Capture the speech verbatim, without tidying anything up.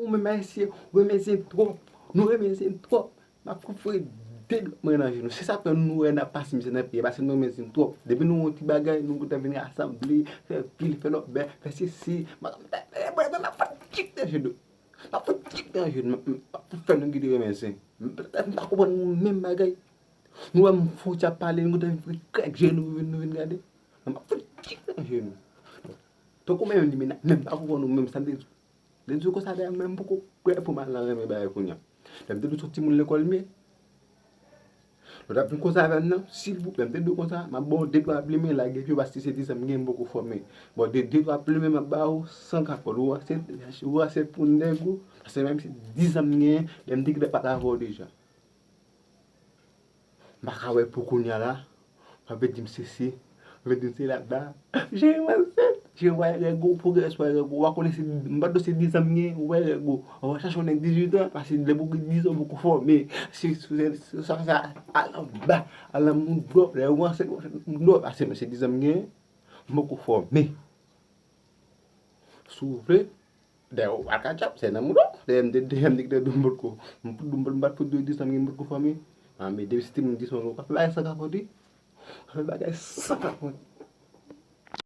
Mwen menm ayisyen, ou renmen zen twòp. Nou renmen zen twòp. M ap fout foure de dwèt mwen nan je nou. Se sa fè nou wè n ap pase mizè nan peyi a, paske nou renmen zen twòp. Depi nou wè yon ti bagay, nou kontan vin rasanble, fè pil, fè lòbèy, fè sesi. M ap fout tchik nan je nou. M ap fout tchik nan je nou. M ap fout fè nou kite renmen zen. M pa konprann nou menm bagay. Nou wè m fè yon ti ap pale, nou kontan vin krèk je nou, nou vin gade. M ap fout tchik nan je nou. Tankou menm limena, menm pa konprann nou menm sa m te di. Lè di konsa, dayè, mwen m poko prè pou m al nan renmen bagay kounye a. Lè m te di w se yon timoun lekòl m ye. Lè w t ap vin konsa avè m nan, silvouplè, m te di w konsa, m ap ba w de twa plimen, lage pye w, paske se de zam m gen, m poko fòme. Bon, de, de twa plimen m ap ba w, san kapòt, ou ase, ou ase pou nèg ou, paske menm si de zam m gen, lè m te gentan pale avè w deja. M pa ka wè pou kounye a la. W ap vin di m sesi, w ap vin di m sela. Jere m ansent, jere w wè règ ou, pwogrès wè règ ou. W a konnen se, m pa t dwe se de zam m gen, ou wè règ ou. W a chache yon nèg dizuit an, paske depi w gen dizuit an, w poko fòme. Se, se, se, sa, sa, al anba, al nan moun dwòp, lè ou ansent, ou ansent moun dwòp. Paske mwen se de zam m gen, m poko fòme. Si w vle, dayè, ou pa ka djab, se nan moun dwòp. Dayè, m te, dayè, m te, m te, m potko, m pot, m pot, m pa t pot de zam m gen, m potko fòme. A, men depi se timoun di son, ou ka fè bagay san kapòt, wi. Ou ka fè bagay san kapòt.